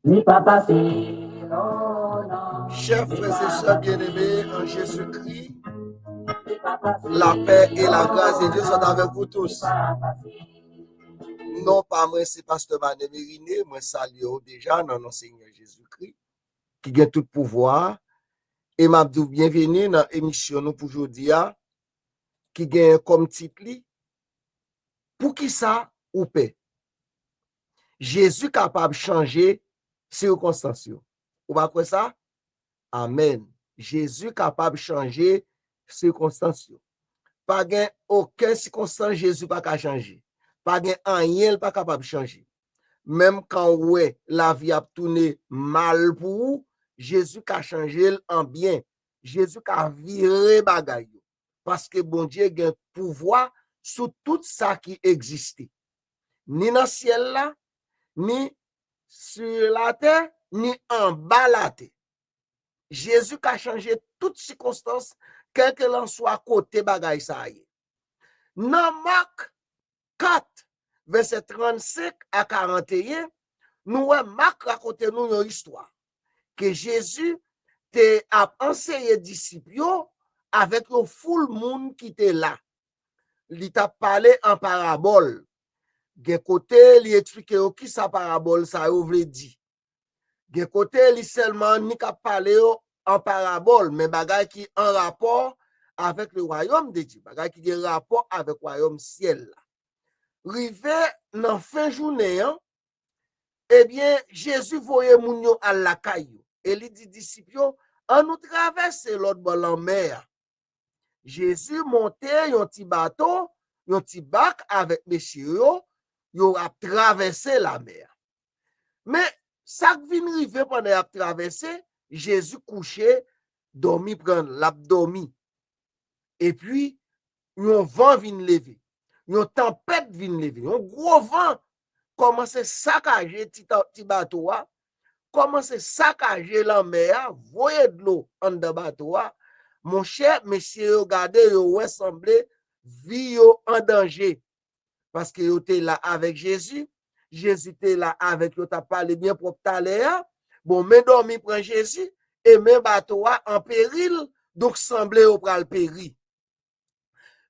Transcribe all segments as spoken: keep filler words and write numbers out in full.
Li pa pase, non, non. Chè frè e sè byenneme an Jezikri, lapè e lagras de Dye sot avèk ou tous. Non pa mwen se pastè Manet Meriné, mwen salye w deja nan non Senyè Jezikri ki gen tout pouvwa a, e m ap di w byenveni nan emisyon nou pou jodi a ki gen kòm tit li Poukisa ou pè? Jezi kapab chanje sikonstans yo. Ou pa kwè sa? Amèn. Jezi kapab chanje sikonstans yo. Pa gen okenn sikonstans Jezi pa ka chanje. Pa gen anyen l pa kapab chanje. Menm kan w wè lavi ap tounen mal pou ou, Jezi ka chanje l an byen. Jezi ka vire bagay yo. Paske Bondye gen pouvwa sou tout sa ki egziste. Ni nan syèl la, ni sou latè, ni anba latè. Jezi ka chanje tout sikonstans, kèlkelanswa kote bagay sa a ye. Nan Mak kat, vèsè trannsenk a karanteyen, nou wè Mak rakonte nou yon istwa ke Jezi te ap anseye disip yo avèk yon foul moun ki te la. Li t ap pale an parabòl. Gen kote li eksplike yo kisa parabòl sa yo vle di. Gen kote li sèlman nik ap pale yo an parabòl, men bagay ki an rapò avèk le wayòm de Dye, bagay ki gen rapò avèk wayòm syèl la. Rive nan fen jounen an, ebyen, Jezi voye moun yo al lakay yo. E li di disip yo, ann nou travèse lòt bò lanmè a. Jezi monte yon ti bato, yon ti bak avèk mesye yo, yo ap travèse lamè a. Men, sa k vin rive pandan y ap travèse, Jezi kouche, dòmi pran l, l ap dòmi. Epi, yon van vin leve, yon tanpèt vin leve, yon gwo van kòmanse sakaje ti, ti bato a, kòmanse sakaje lanmè a, voye dlo anndan bato a. Monchè, mesye yo gade, yo wè sanble vi yo an danje. Paske yo te la avèk Jezi. Jezi te la avèk yo, t ap pale byen pwòp talè a. Bon, men dòmi pran Jezi, e men bato a an peril, donk sanble yo pral peri.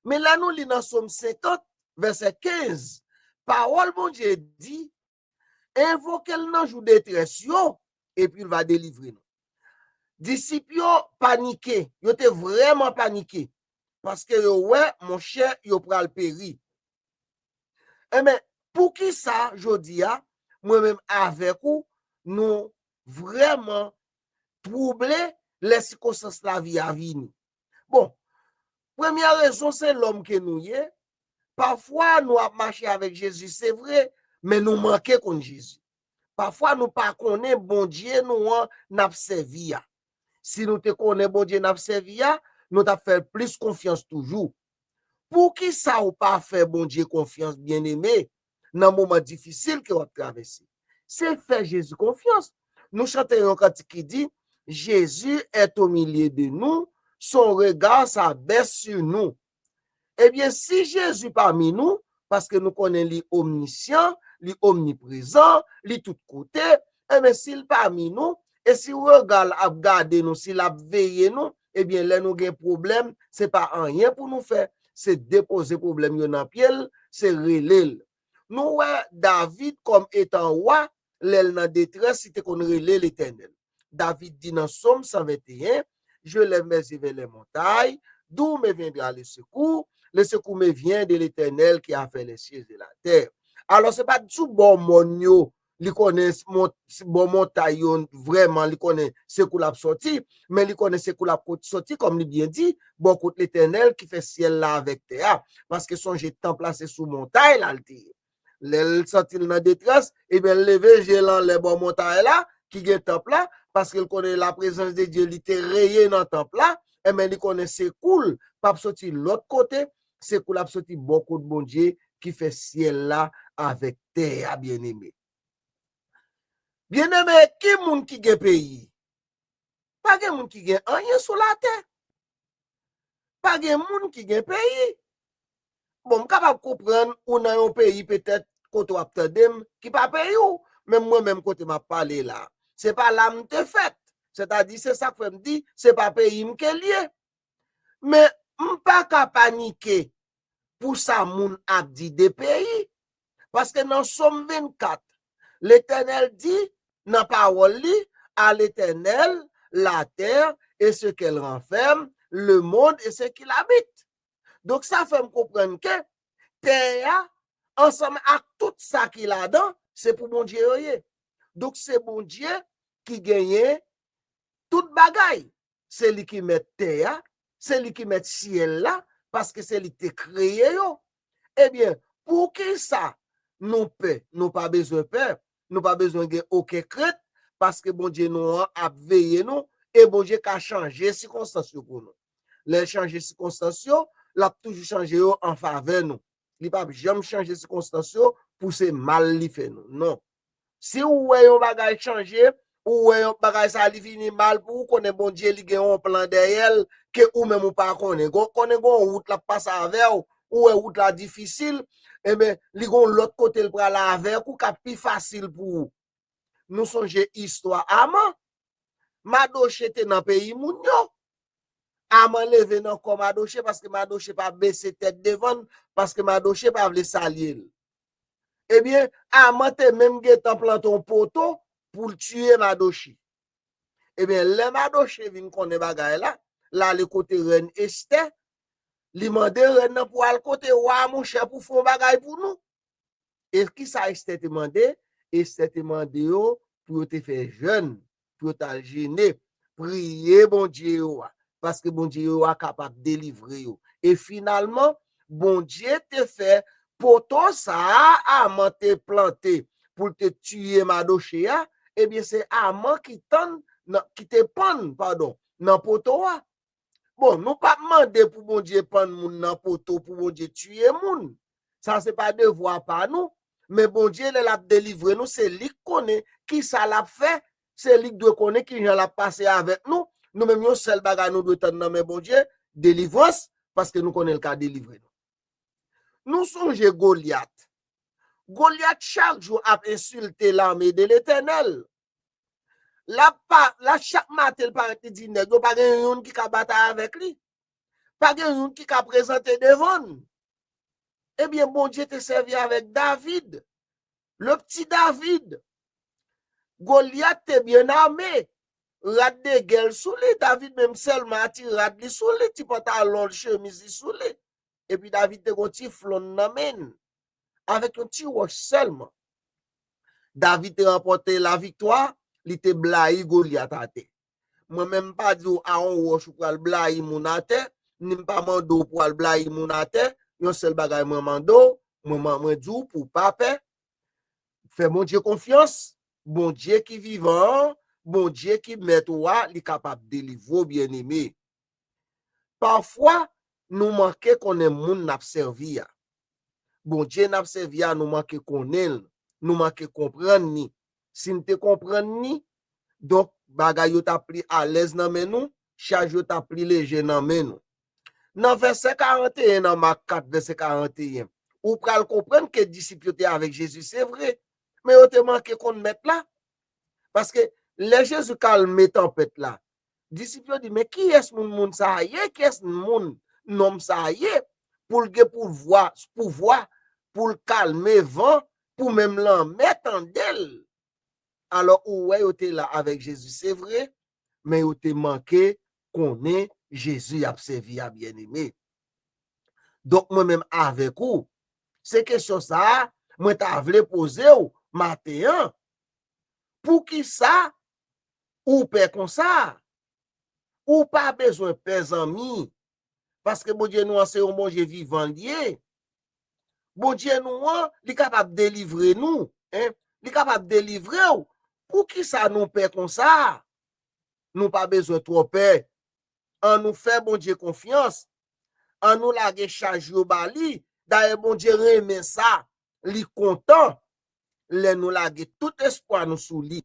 Men lè nou li nan Sòm senkant, vèsè kenz, pawòl Bondye di, envoke l nan jou detrès yo, epi l va delivre nou. Disip yo panike, yo te vrèman panike, paske yo wè, monchè, yo pral peri. Enben, poukisa jodi a, mwen menm avèk ou, nou vrèman twouble lè sikonstans lavi a vini? Bon, premyè rezon se lòm ke nou ye. Pafwa nou ap mache avèk Jezi, se vre, men nou manke konn Jezi. Pafwa nou pa konnen Bondye nou an n ap sèvi a. Si nou te konnen Bondye n ap sèvi a, nou t ap fè l plis konfyans toujou. Poukisa w pa fè Bondye konfyans, byeneme, nan moman difisil ke w ap travèse? Se fè Jezi konfyans. Nou chante yon kantik ki di, Jésus est au milieu de nous, son regard s'abaisse sur nous. Ebyen, si Jezi pami nou, paske nou konnen li omnisyan, li omniprezan, li tout kote, ebyen, si l pami nou, e si rega l ap gade nou, si l ap veye nou, ebyen, lè nou gen pwoblèm, se pa anyen pou nou fè, se depoze pwoblèm yo nan pye l, se rele l. Nou wè David kòm etan wa, lè l nan detrès, li te konn rele Letènèl. David di nan Sòm san venteyen, Je lève mes yeux vers les montagnes, d'où me viendra le secours? Le secours me vient de l'Éternel qui a fait les cieux et la terre. Alò, se pa t sou bò mòn yo, li konnen s-, mont-, s-, bò montay yo, vrèman, li konnen sekou l ap sòti, men li konnen sekou l ap kot-, sòti, kòm li byen di, bò kot Letènèl ki fè syèl la avèk tè a. Paske sonje, tanp la se sou montay la l te ye. Lè l santi l nan detrès, ebyen, l leve je l anlè bò montay la, ki gen tanp la, paske l konnen laprezans de Dye, li te reye nan tanp la, ebyen, li konnen sekou l p ap soti lòt kote, sekou l ap soti bò kot Bondye ki fè syèl la avèk tè a, byeneme. Byeneme, ki moun ki gen peyi? Pa gen moun ki gen anyen sou latè. Pa gen moun ki gen peyi. Bon, m kapab konprann ou nan yon peyi petèt kote w ap tande m ki pa peyi w, Menm mwen menm kote m ap pale la, se pa la m te fèt. Sètadi, se sa k fè m di, se pa peyi m ke l ye. Men, m pa ka panike pou sa moun ap di de peyi. Paske nan Sòm vennkat, Letènèl di nan pawòl li, à l'Éternel la terre et ce qu'elle renferme, le monde et ceux qui l'habitent. Donk, sa fè m konprann ke tè a, ansanm ak tout sa ki ladan, se pou Bondye yo ye. Donk, se Bondye ki genyen tout bagay. Se li ki mèt tè a, se li ki mèt syèl la, paske se li ki te kreye yo. Ebyen, poukisa nou pè? Nou pa bezwen pè, nou pa bezwen gen okenn krent, paske Bondye nou an ap veye nou, e Bondye ka chanje sikonstans yo pou nou. Lè l chanje sikonstans yo, l ap toujou chanje yo an favè nou. Li p ap janm chanje sikonstans yo pou se mal li fè nou. Non. Si ou wè yon bagay chanje, ou wè yon bagay sa li vini mal pou ou, konnen Bondye li gen yon plan dèyè l ke ou menm ou pa konnen. Gon, konnen gon wout l ap pase avè w, ou wè wout la difisil, enben, li gon lòt kote l pral avèk ou k ap pi fasil pou ou. Nou sonje istwa Aman. Madoche te nan peyi moun yo. Aman leve nan kò Madoche paske Madoche pa bese tèt devan l, paske Madoche pa vle salye l. Ebyen, Aman te menm gentan plante yon poto pou l tiye Madoche. Ebyen, lè Madoche vin konnen bagay la, l ale kote rèn Estè, li mande rèn nan pou al kote wa a, monchè, pou fè yon bagay pou nou. E kisa Estè te mande? Estè te mande yo pou yo te fè jèn, pou yo t al jene, priye Bondye yo a, paske Bondye yo a kapab delivre yo. E finalman, Bondye te fè poto sa a Aman te plante pou l te tiye Madoche a, ebyen, se Aman ki tann, nan, ki te pann, padon, nan poto a. Bon, nou p ap mande pou Bondye pann moun nan poto, pou Bondye tiye moun. Sa se pa devwa pa nou. Men Bondye, lè l ap delivre nou, se li k konnen kisa l ap fè. Se li k dwe konnen kijan l ap pase avèk nou. Nou menm, yon sèl bagay nou dwe tann nan men Bondye, delivrans, paske nou konnen l ka delivre nou. Nou sonje Golyat. Golyat chak jou ap ensilte lame de Letènèl. L ap pa, l ap chak maten l parèt, li di nèg yo pa gen youn ki ka batay avèk li. Pa gen youn ki ka prezante devan l. Ebyen, Bondye te sèvi avèk David, le petit David. Golyat te byen ame. Rad de gè l sou li, David menm sèlman a ti rad li sou li, ti pantalon l, chemiz li sou li. Epi David te gon ti flonn nan men l, avèk yon ti wòch sèlman. David te ranpòte laviktwa, li te blayi Golyat atè. Mwen menm, m pa di w a yon wòch ou pral blayi moun atè, ni m pa mande w pou al blayi moun atè. Yon sèl bagay mwen mande w, mwen, mwen, mwen di w pou w pa pè. Fè Bondye konfyans. Bondye ki vivan an, Bondye ki mèt ou a, li kapab delivre w, byeneme. Pafwa, nou manke konnen moun n ap sèvi a. Bondye n ap sèvi a, nou manke konnen l, nou manke konprann ni. Si n te konprann ni, donk, bagay yo t ap pli alèz nan men nou, chaj yo t ap pli leje nan men nou. Nan vèsè karanteyen, nan Mak kat, vèsè karanteyen, ou pral konprann ke disip yo te avèk Jezi, se vre, men yo te manke konn Mèt la. Paske lè Jezi kalme tanpèt la, disip yo di, "Men kiyès moun, moun sa a ye? Kiyès moun, nonm sa a ye? Pou l gen pouvwa, pouvwa pou l kalme van, pou menm lanmè tande l." Alò, ou wè, yo te la avèk Jezi, se vre, men yo te manke konnen Jezi y ap sèvi a, byeneme. Donk, mwen menm avèk ou, se kesyon sa a mwen ta vle poze w maten an. Poukisa ou pè konsa? Ou pa bezwen pè, zanmi. Paske Bondye nou an se yon Bondye vivan l ye. Bondye nou an, li kapab delivre nou, en. Li kapab delivre w. Poukisa nou pè konsa? Nou pa bezwen twò pè. Ann nou fè Bondye konfyans. Ann nou lage chaj yo ba li. Dayè, Bondye renmen sa. Li kontan lè nou lage tout espwa nou sou li.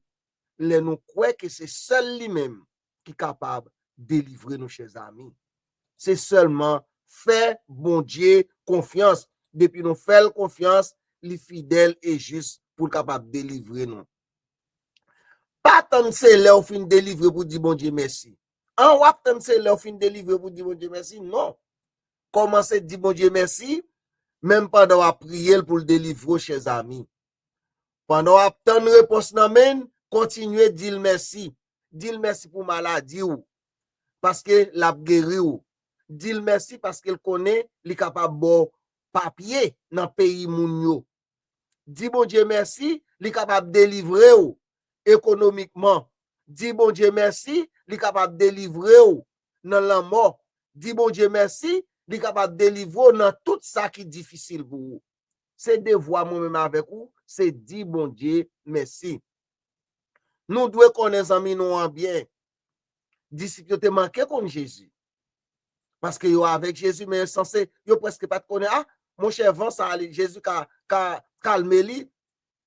Lè nou kwè ke se sèl li menm ki kapab delivre nou, chèzami. Se sèlman fè Bondye konfyans. Depi nou fè l konfyans, li fidèl e jis pou l kapab delivre nou. Pa tann se lè w fin delivre pou di Bondye mèsi. An w ap tann se lè w fin delivre pou di Bondye mèsi? Non. Kòmanse di Bondye mèsi, menm pandan w ap priye l pou l delivre w, chèzami. Pandan w ap tann repons nan men l, kontinye di l mèsi. Di l mèsi pou maladi w, paske l ap geri w. Di l mèsi paske l konnen li kapab ba w papye nan peyi moun yo. Di Bondye mèsi, li kapab delivre w ekonomikman. Di Bondye mèsi, li kapab delivre w nan lanmò. Di Bondye mèsi, li kapab delivre w nan tout sa ki difisil pou ou. Se devwa mwen menm avèk ou, se di Bondye mèsi. Nou dwe konnen zanmi nou an byen. Disip yo te manke konn Jezi. Paske yo avèk Jezi, men yo sanse, yo prèske pa t konnen, a, monchè, van sa a, Jezi ka, ka kalme li,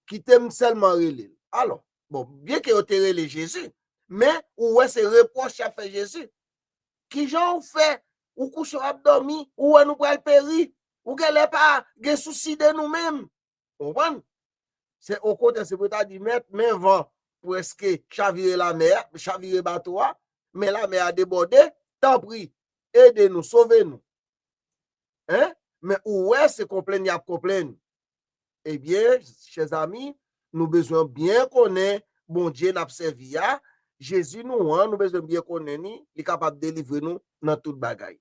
kite m sèlman rele l. Alò, bon, byen ke yo te rele Jezi, men ou wè se repwòch y ap fè Jezi. Kijan ou fè, ou kouche w ap dòmi, ou wè nou pral peri, ou genlè pa gen sousi de nou menm. Ou konprann? Se okontrè, se pou ta di, mèt, men van prèske chavire lamè a, chavire bato a, men lamè a debòde, tanpri, ede nou, sove nou. Hein? Men ou wè se konplenn y ap konplenn. Ebyen, chèzami, nou bezwen byen konnen Bondye n ap sèvi a, Jezi nou an, nou bezwen byen konnen ni, li kapab delivre nou nan tout bagay.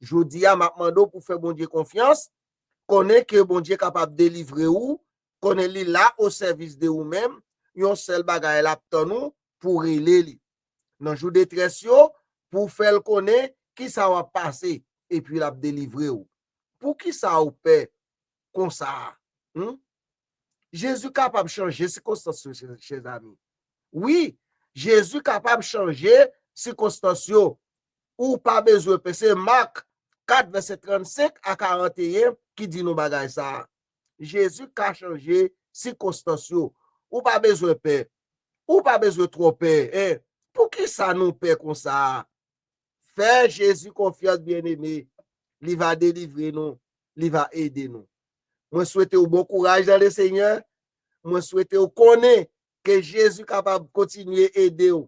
Jodi a, m ap mande w pou fè Bondye konfyans, konnen ke Bondye kapab delivre ou, konnen li la o sèvis de ou menm, yon sèl bagay l ap tann ou pou rele li. Nan jou detrès yo, pou fè l konnen kisa w ap pase, epi l ap delivre w. Poukisa ou pè konsa a? Hmm? Jezi kapab chanje sikonstans yo, chè, chèzami. Wi, Jezi kapab chanje sikonstans yo. Ou pa bezwen pè. Se Mak kat, vèsè trannsenk a karanteyen ki di nou bagay sa a. Jezi ka chanje sikonstans yo. Ou pa bezwen pè. Ou pa bezwen twò pè. Hein? Poukisa nou pè konsa a? Fè Jezi konfyans, byeneme. Li va delivre nou. Li va ede nou. Mwen swete w bon kouraj nan Lesenyè. Mwen swete w konnen ke Jezi kapab kontinye ede w.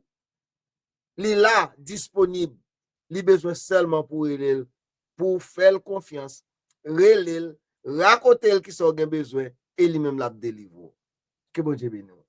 Li la, disponib. Li bezwen sèlman pou w rele l, pou w fè l konfyans. Rele l, rakonte l kisa w gen bezwen, e li menm l ap delivre w. Ke Bondye beni w.